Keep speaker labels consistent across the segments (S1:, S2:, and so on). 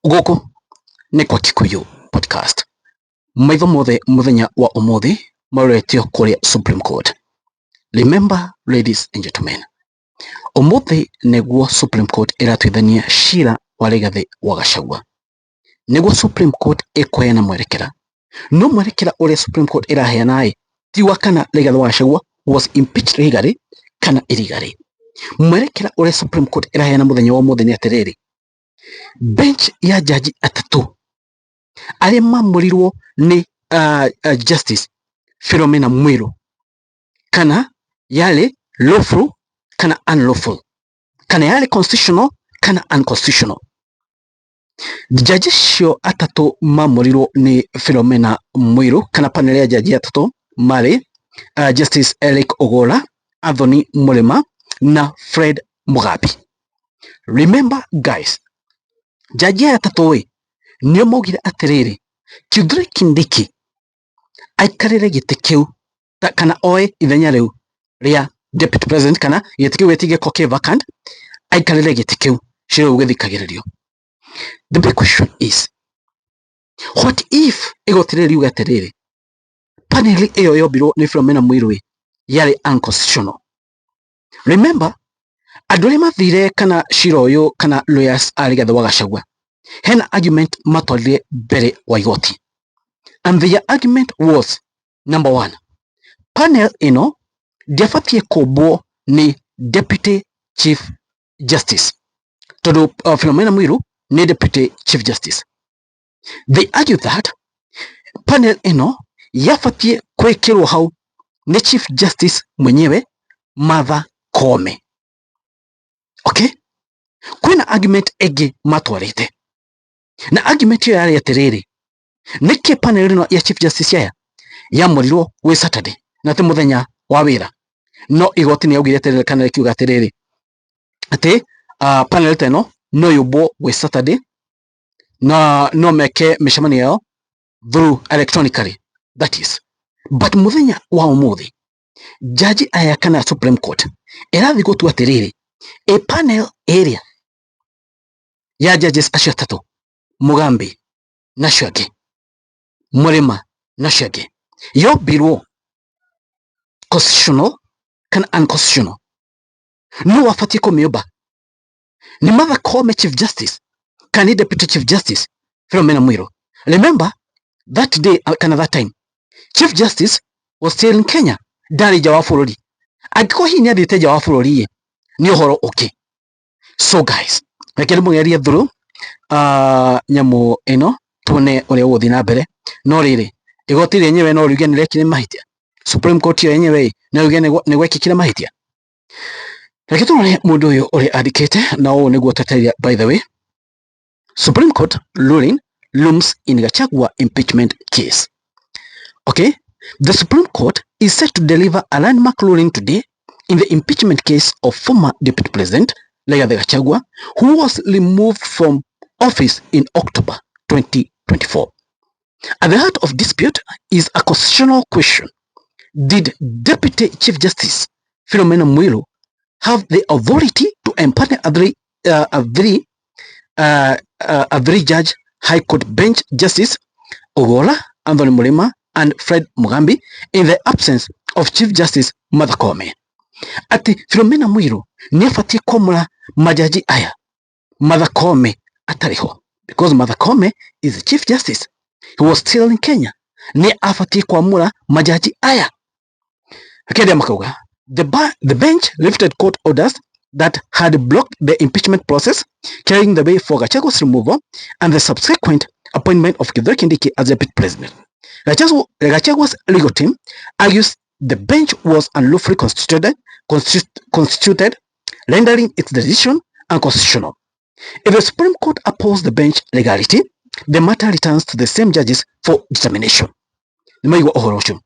S1: Gũkũ nĩ kwa Kikuyu Podcast. Maitho mothe mũthenya wa ũmũthĩ maroretio kũrĩa Supreme Court. Remember, ladies and gentlemen, ũmũthĩ nĩguo Supreme Court ĩratuithania cira wa Rigathĩ wa Gachagua. Nĩguo Supreme Court ĩkũheana mwerekera. No mwerekera ũrĩa Supreme Court ĩraheana ĩ ti wa kana Rigathĩ wa Gachagua was impeached legally kana illegally. Mwerekera ũrĩa Supreme Court ĩraheana mũthenya wa ũmũthĩ nĩ atĩrĩrĩ, bench ya jaji atatũ arĩa mamũrirwo nĩ Justice Philomena Mwilu kana yarĩ lawful kana unlawful, kana yarĩ constitutional kana unconstitutional. Jaji acio atatũ mamũrirwo nĩ Philomena Mwilu kana panel ya jaji atatũ marĩ Justice Eric Ogola, Anthony Murima na Fred Mugambi. Remember guys, jaji aya atatũ ĩ nĩo maugire atĩrĩrĩ, Kithure Kindiki aikarĩre gĩtĩ kĩu kana oe ithenya rĩu rĩa deputy president, kana gĩtĩ kĩu gĩtigĩkorwo kĩ vacant, aikarĩre gĩtĩ kĩu cira ũyũ ũgĩthikagĩrĩrio. The big question is, what if igoti rĩrĩ riuge atĩrĩrĩ, panel ĩyo yombirwo nĩ Philomena Mwilu ĩ yarĩ unconstitutional? Remember, andũ arĩa mathire kana cira ũyũ kana lawyers a Rigathĩ wa Gachagua hena argument matwarire mbere wa igoti, and their argument was, number one, panel ĩno ndĩabatiĩ kũmbwo nĩ deputy chief justice tondũ Philomena Mwilu nĩ deputy chief justice. They argue that panel ĩno yabatiĩ gwĩkĩrwo hau nĩ chief justice mwenyewe, Martha Koome. Okay, kwĩna argument ĩngĩ matwarĩte, na argument ĩyo yarĩ atĩrĩrĩ, nĩkĩ panel ĩno ya chief justice aya yamũrirwo gwĩ Saturday na ti mũthenya wa wĩra? No igoti nĩ yaugire atĩrĩrĩ, kana rĩkiuga atĩrĩrĩ, atĩ panel ta ĩno no yũmbwo gwĩ Saturday na no meke mĩcemanio yao through electronically, that is. But mũthenya wa ũmũthĩ jaji aya kana Supreme Court ĩrathiĩ gũtua atĩrĩrĩ, ĩ panel ĩrĩa ya judges acio atatũ, Mugambi na acio angĩ, Murima na acio angĩ, yombirwo constitutional kana unconstitutional? No wabatiĩ kũmĩũmba nĩ Martha Koome chief justice kana nĩ deputy chief justice Philomena Mwilu? Remember that day, kana that time, chief justice was still in Kenya, ndarĩ nja wa bũrũri. Angĩkorwo hihi nĩ athiĩte nja wa bũrũri ĩ nĩ ũhoro ũngĩ. So guys, reke ndĩmũgerie through nyamũ ĩno tuone ũrĩa ũgũthiĩ na mbere. No rĩrĩ, igoti rĩenyewe no riuge nĩ rĩekire mahĩtia? Supreme Court yo yenyewe no yuge nĩ gwekĩkire mahĩtia? Reke tũrore mũndũ ũyũ ũrĩa andĩkĩte, na ũũ nĩguo twetereire. By the way, Supreme Court ruling looms in Gachagua impeachment case. Okay, the Supreme Court is set to deliver a landmark ruling today in the impeachment case of former Deputy President Rigathi Gachagua, who was removed from office in October 2024. At the heart of dispute is a constitutional question. Did Deputy Chief Justice Philomena Mwilu have the authority to empanel a three judge High Court bench, Justice Ogola, Anthony Murima, and Fred Mugambi, in the absence of Chief Justice Martha Koome? Ati Philomena Mwilu nĩ abatiĩ kwamũra majaji aya Martha Koome atarĩ ho, because Martha Koome is the Chief Justice, he was still in Kenya. Nĩ abatiĩ kwamũra majaji aya? Akendia makauga the bench lifted court orders that had blocked the impeachment process, clearing the way for Gachagua's removal and the subsequent appointment of Kithure Kindiki as deputy president. Gachagua's legal team argues the bench was unlawfully constituted, rendering its decision unconstitutional. If the Supreme Court upholds the bench legality, the matter returns to the same judges for determination. Nĩmaigua ũhoro ũcio?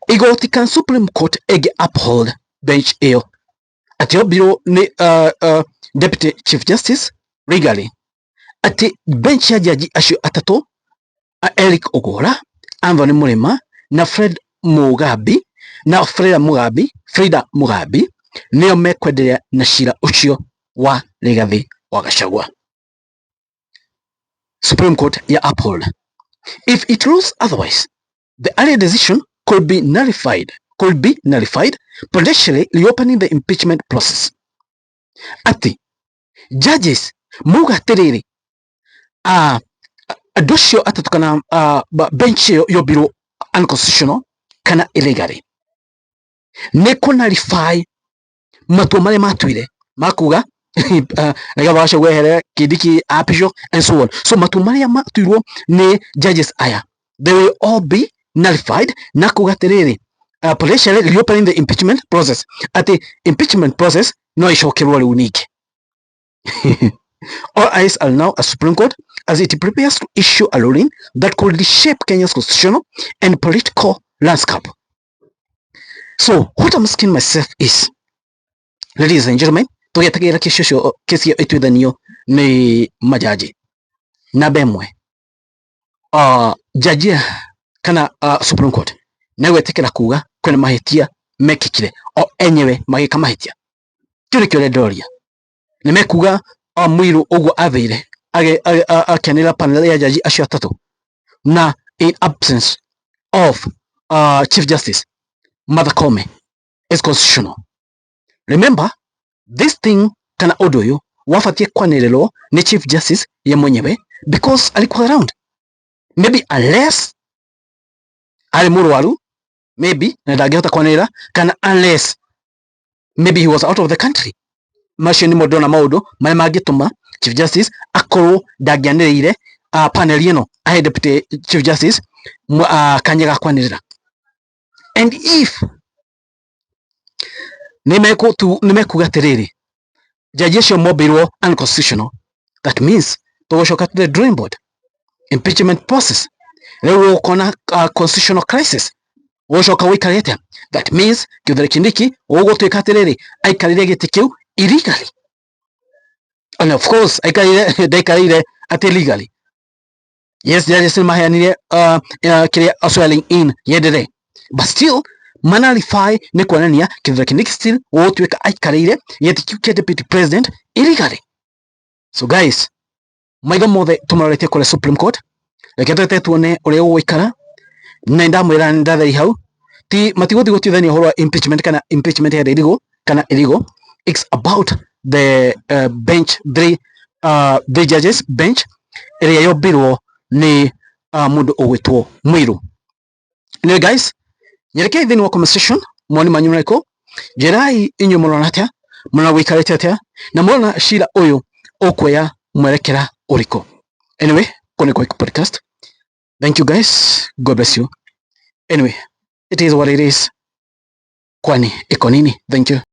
S1: Igoti kan Supreme Court ĩngĩ uphold bench ĩyo atĩ yombirwo nĩ Deputy Chief Justice legally, atĩ bench ya jaji acio atatũ, Eric Ogola, Anthony Murima na Fred Mugambi na Freda Mugambi, Frida Mugambi, nĩo mekwenderea na cira ũcio wa Rigathi wa Gachagua. Supreme Court ya uphold. If it rules otherwise, the earlier decision could be nullified, potentially reopening the impeachment process. Ati judges mauga atiriri, andũ acio atatũ kana bench ĩyo yombirwo unconstitutional kana illegally, nĩ kũ nullify matua marĩa matuire makuga nĩgetha Gachagua ehere, Kindiki apishwo and so on. So matua marĩa matuirwo nĩ judges aya, they will all be nullified, na kuga atĩrĩrĩ, potentially reopening the impeachment process, atĩ impeachment process no ĩcokerwo rĩu ningĩ. All eyes are now at Supreme Court as it prepares to issue a ruling that could reshape Kenya's constitutional and political landscape. So what I'm asking myself is, ladies and gentlemen, tũgĩetagĩrĩra kesi ũcio, kesi ĩyo ĩtuithanio nĩ majaji namba ĩmwe, jaji kana Supreme Court nĩ gwĩtĩkĩra kuga kwĩna mahĩtia mekĩkire, o enyewe magĩka mahĩtia? Kĩu nĩkĩo ndĩroria. Nĩ mekuga Muiru ũguo athire akĩanĩrĩra panel ya jaji acio atatũ na in absence of Chief Justice Martha Koome is constitutional? Remember this thing, kana ũndũ ũyũ wabatie kwanĩrĩrwo nĩ Chief Justice ye mwenyewe because alikuwa around, maybe unless arĩ mũrwaru maybe na ndangĩhota kwanĩrĩra, kana unless maybe he was out of the country. Macio nĩmo ndona maũndũ marĩa mangĩtũma Chief Justice akorwo ndangĩanĩrĩire panel ĩno, ahe Deputy Chief Justice kanya ga kwanĩrĩra. And if nĩ mekuga atĩrĩrĩ, jaji acio mombirwo unconstitutional, that means tũgũcoka to the drawing board, impeachment process. Rĩu ũkona constitutional crisis gũcoka gũikare atĩa? That means Kithure Kindiki ũgũtuĩka atĩrĩrĩ, aikarĩre gĩtĩ kĩu illegally, and of course aikarĩire, ndaikarĩire atĩ legally. Yes, judges nĩ maheanire kĩrĩa swearing in yendelee, but still manullify nĩ kuonania Kithure Kindiki still gũgũtuĩka aikarĩire gĩtĩ kĩu kĩa deputy president illegally. So guys, maitho mothe tũmaroretie kũrĩa Supreme Court. Reke twete tuone ũrĩa gũgũikara, na ndamwĩra nĩ ndatheri hau ti matigũthiĩ gũtuithania ũhoro wa impeachment kana impeachment ya illegal kana illegal. It's about the bench three, the judges bench ĩrĩa yombirwo nĩ mũndũ ũgwĩtwo Muiru. Anyway guys, nyerekei thĩinĩ wa comment section mawoni manyu marĩkũ. Njĩrai inyuĩ mũrona atĩa, mũrona gũikarĩte atĩa, na mũrona cira ũyũ ũkuoya mwerekera ũrĩkũ. Anyway, kũ nĩ Kwaiko Podcast. Thank you guys, God bless you. Anyway, it is what it is, kwani iko nini? Thank you.